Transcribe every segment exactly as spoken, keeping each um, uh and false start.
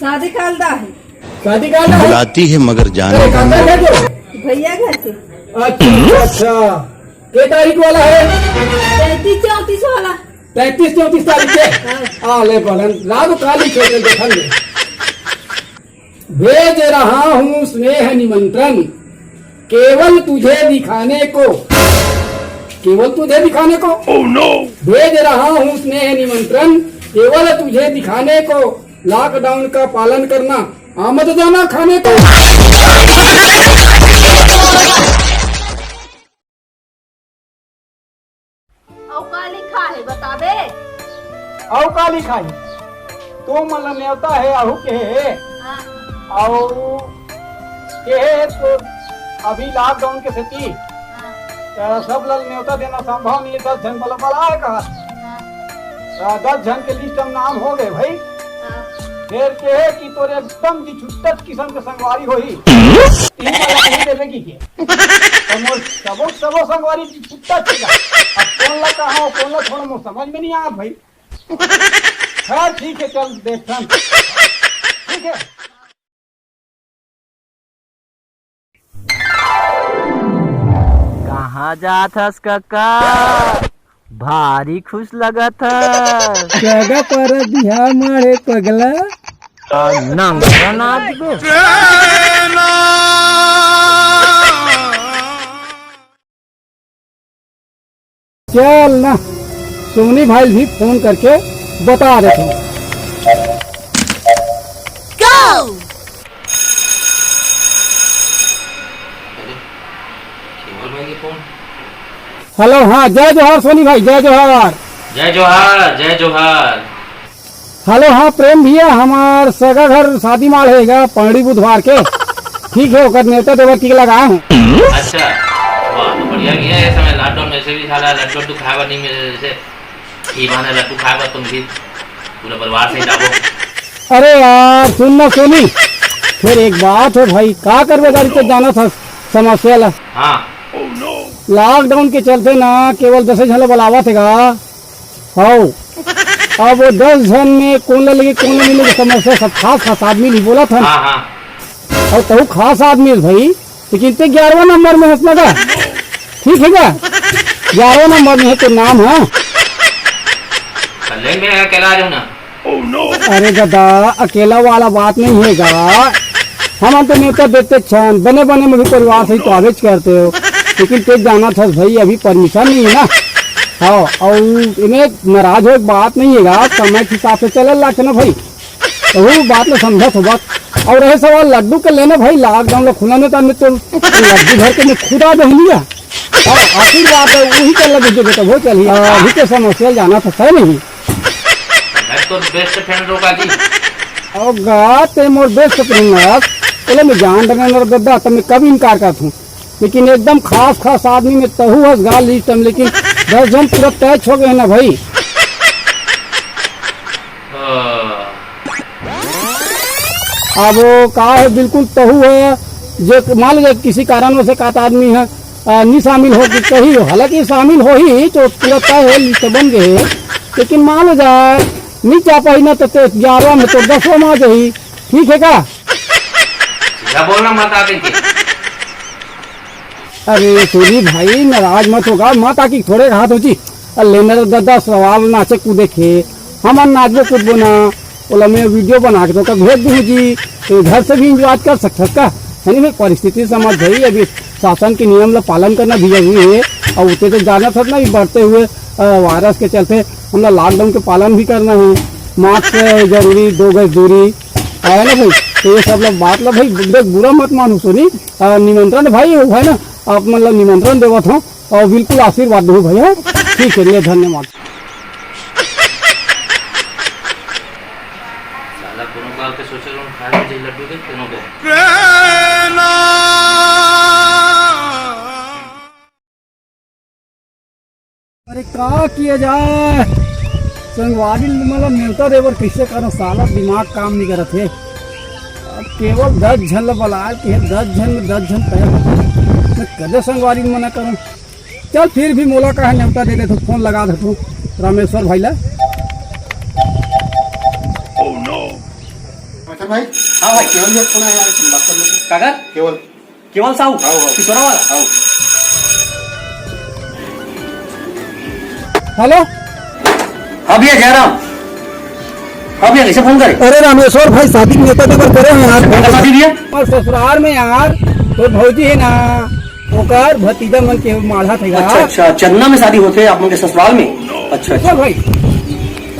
शादी काल दा है। शादी काल दा है? बुलाती है मगर जाने अरे, का कहाँ है जो? भैया घर से। अच्छा, अच्छा। के तारीख वाला है? तैंतीस चौंतीस वाला। तैंतीस चौंतीस तारीख के? हाँ। आ ले बड़न, रात काली खेल के देखन दे। भेज रहा हूँ स्नेह निमंत्रण, केवल तुझे दिखाने को, केवल तुझे दिखाने को। Oh no! भेज रहा हूँ स्नेह निमंत्रण, केवल तुझे दिखाने को। लॉकडाउन का पालन करना, आमद जाना खाने को। अउ का लिखा है बताबे? अउ का लिखा है? तो मन ल नेवता है, आहू के हे। हाँ। अउ के हे तो अभी लॉकडाउन के सेती, हाँ। त सब ल नेवता देना संभव नहीं है, दस झन बला बला है कहा। हाँ। त दस झन के लिस्ट म नाम हो गए भाई। हाँ। फेर के हे कि तोर एकदम जी छुट्टा किसम के संगवारी होही। तीन वाला नहीं देवे की के। त मोर सबो, सबो संगवारी जी छुट्टा छुट्टा। अब कोन ला कहा, कोन ला छोड़ो, मोर समझ में नहीं आवत भाई। हाँ, ठीक है, चल देखथन। ठीक है। कहाँ जात हस कका? भारी खुश लगत हस। जगह पर बिहाव मारे पगला। नंगा नाच बे। चल ना, सोनी भाई भी फोन करके बता देते हैं। हेलो, हाँ, जय जोहार सोनी भाई, जय जोहार। जय जोहार, जय जोहार। हेलो, हाँ प्रेम भैया, हमार सगा घर शादी माल हे गा, पड़री बुधवार के। ठीक है, ओकर नेवता देवर के लगाए हूँ। अच्छा, वाह, तो बढ़िया किया। ये समय लॉकडाउन में से भी साला लड्डू वड्डू खाए बर नहीं मिले, जैसे ई बहाने लड्डू खाए बर तुम भी पूरा परिवार से ही जाबो। अरे यार, सुन ना सोनी, फिर एक बात है भाई, का करबे गाड़ी तो जाना था समस्या ला। हाँ। लॉकडाउन के चलते ना केवल दसे झन ला बलावत हे गा। हव। अब वो दस झन में कोन ला लेके कोन ला नहीं लेके समस्या, सब खास खास आदमी नहीं बोलत हन। हाँ, हाँ। अउ तहू खास आदमी हस भाई, लेकिन ते ग्यारहवाँ नंबर में हस ना गा। ठीक है गा? ग्यारहवाँ नंबर में है तो नाम है। कल्ले में अकेला आ जाऊँ ना। अरे दादा, अकेला वाला बात नहीं है गा। हमन तो नेवता देते छन, बने बने में भी परिवार से ही तो आवेच करते हो। लेकिन ते जानत हस भाई, अभी परमिशन नहीं है ना। हाँ, अउ इन्हें नाराज होए के बात नहीं है गा, समय के हिसाब से चले लाग ना भाई। तो वो बात ला समझत हो बात। अउ रहे सवाल लड्डू के लेना भाई, लॉकडाउन ला खुला नहीं तो मैं तो लड्डू घर के मैं खुदा बहनिया। हाँ, आशीर्वाद है, वही कर लगे जो बेटा, वो चलिए। हाँ, अभी तो समस्या जाना था, सही नहीं। मैं तो बेस्ट फ्रेंड रोका जी। अउ गा, ते मोर बेस्ट फ्रेंड हस, बोले मैं जान डरे ना दादा, तो मैं कब इनकार करत हूँ। लेकिन एकदम खास खास आदमी में तहू हस गा लिस्ट में, लेकिन दस झन पूरा टैच हो गए ना भाई। अब वो का है, बिल्कुल तहू है, जे मान लो किसी कारणवश एक आध आदमी है, आ, नहीं शामिल हो कि कही हो, हालांकि शामिल हो ही, तो पूरा तय है, लिस्ट बन गए है। लेकिन मान लो जाए, नहीं जा पाई ना, तो ते ग्यारहवाँ में तो दसवाँ में आ जाही। ठीक है का? सीधा बोलना, मत आके के। अरे सोनी भाई, नाराज मत होगा, मत आके थोड़े हाथ हो जी। अरे लेना तो दादा, सवाल नाचे कूदे के, हमन नाचबो कूदबो ना, ओला मैं वीडियो बना के तो ओकर भेज दूँ जी, तो घर से भी एंजॉय कर सकथस का? है नहीं भाई, परिस्थिति समझ भाई, अभी शासन के नियम ला पालन करना भी जरूरी है। और उते तो जानत हस ना, ये बढ़ते हुए, अ, वायरस के चलते हमला लॉकडाउन के पालन भी करना है, मास्क है जरूरी, दो गज दूरी, है ना भाई? तो ये सब ला बात ला भाई, देख, बुरा मत मानो सोनी, अ, निमंत्रण भाई, वो है ना, आप मतलब निमंत्रण देवत हो, अउ बिल्कुल आशीर्वाद दहू भैया। ठीक है, ले धन्यवाद। साला कोनो काल के सोचे लोन खाए के चाहिए लड्डू के, कोनो के। अरे का किया जाए, संगवारी मन ला नेवता देबर कैसे करो, साला दिमाग काम नहीं करत है। अब केवल दस झन ला बलाए के है, दस झन में दस झन तय हो गए। मैं कदे संगवारी मना करूँ? चल फिर भी मोला का है, नेवता दे देथों, फोन लगा देथों रामेश्वर भाई ला। भाई, हाँ भाई। केवल भैया फोन आया है, बात कर लेते हैं। काकर? केवल। केवल साहू? हाँ, हाँ। पिसोरा वाला? हाँ। हेलो। हाँ भैया, जयराम। हाँ भैया, कैसे फोन करे? अरे रामेश्वर भाई, शादी के नेता देवर करे हैं यार। का शादी भैया? और ससुराल में यार, तो भौजी है ना, ओकर भतीजा मन के माढ़ा थे यार। अच्छा, अच्छा, चन्ना में शादी होथे आप मन के ससुराल में? अच्छा, अच्छा। भाई,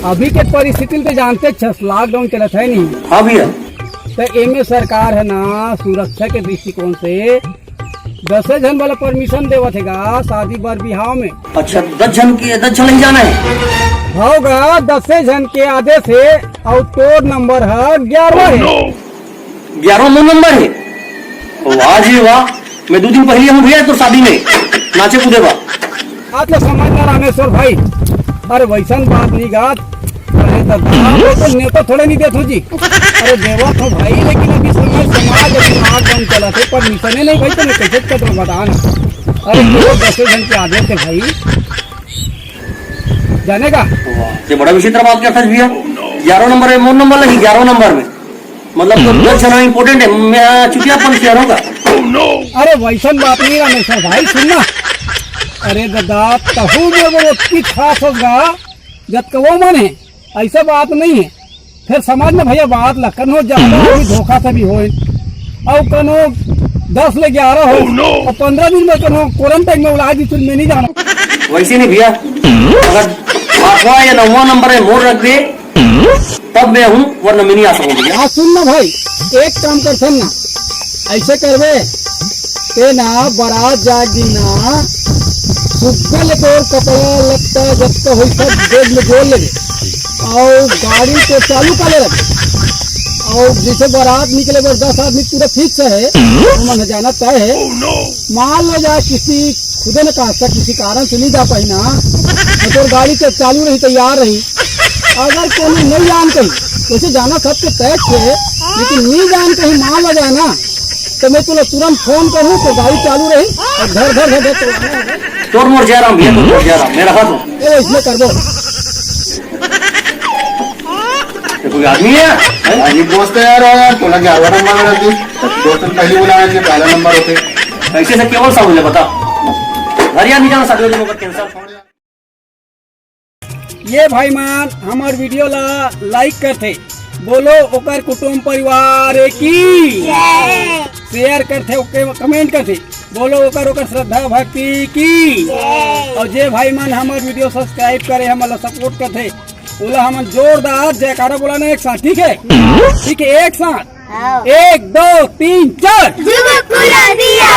अभी के परिस्थिति ल तो जानते छस, लॉकडाउन चलत है नहीं। हाँ भैया। तो एमे सरकार है ना, सुरक्षा के दृष्टिकोण से दसे झन वाला परमिशन देवत हे गा शादी बर बिहाव में। अच्छा, दस झन के, दस झन ही जाना है? होगा, दसे झन के आदेश है। और तोर नंबर है ग्यारहवा है। ग्यारहवा मोर नंबर है? वाह जी वाह, मैं दो दिन पहले हूँ भैया तोर शादी में नाचे कूदे बा। बात ला समझ ना रामेश्वर भाई, अरे वैसन बात नहीं गात। अरे दादा, वो तो नेता थोड़े नहीं देत हो जी। अरे देवत हो भाई, लेकिन अभी समय समाज अभी आग बंद चला थे, परमिशने नहीं भाई, तो मैं कैसे कर बता ना। अरे वो दसे झन के आदेश है भाई, जाने का। वाह, ये बड़ा विचित्र बात करता है भैया। ग्यारह नंबर में, मोर नंबर लगी ग्यारह नंबर में। मतलब तो दस जना इंपॉर्टेंट है, मैं चुटिया पंच कह रहा हूँ। अरे वैसन बात नहीं रामेश्वर भाई, सुन ना। अरे दादा, तहू में वो की खास होगा, जत का वो मन है, ऐसा बात नहीं है। फिर समझ में भैया बात ला, कनो ज्यादा आदमी धोखा से भी होए, और कनो दस ले ग्यारह हो, और पंद्रह दिन में कनो क्वारंटाइन में उलाज भी मैं नहीं जाना। वैसे नहीं भैया, अगर आठवां या नौवां नंबर में मोर रख दे, तब मैं हूँ, वरना मैं नहीं आ सकूँ भैया। हाँ, सुन ना भाई, एक काम कर, सुन ना, ऐसे करबे, ते ना बारात जाए दिन ना, सुग्घर ले तोर कपड़ा लत्ता जत्ता होई सब बैग में जोड़ लेबे, और गाड़ी को चालू कर ले रख, और जैसे बारात निकले बर दस आदमी पूरा फिक्स है, मन जाना तय है। मान लो जा किसी खुदे ने कहा था, किसी कारण से नहीं जा पाई ना, तो तोर गाड़ी तो चालू रही, तैयार रही। अगर कोनो नहीं जान कही, वैसे जाना सबके तय थे, लेकिन नहीं जान कही मान ला जाए ना, तो मैं तुला तुरंत फोन करूँ, तो गाड़ी चालू रही और घर घर घर घर चलाना है। तोर मोर जयराम भैया, तोर मोर जयराम, मैं रखा तू। ए, इसमें कर दो। ये कोई आदमी है? हैं? अभी दोस्त है यार, यार, थोड़ा ग्यारहवां नंबर में रख दी। दोस्त ने पहले बुलाया कि पहला नंबर होते। ऐसे से केवल सा बोले, बता। घर यार नहीं जाना, साथ में कैंसर। ये भाई मान हमर वीडियो ला लाइक करथे, बोलो ओकर कुटुंब परिवार की। शेयर करथे, ओके कमेंट करथे, बोलो ओकर ओकर श्रद्धा भक्ति की। और जे भाई मन हमर वीडियो सब्सक्राइब करे, हमन ला सपोर्ट करथे, ओला हमन जोरदार जयकारा बोलाना एक साथ, ठीक है? ठीक है, एक साथ। हाँ। एक, दो, तीन, चार। जुगुकुला दिया।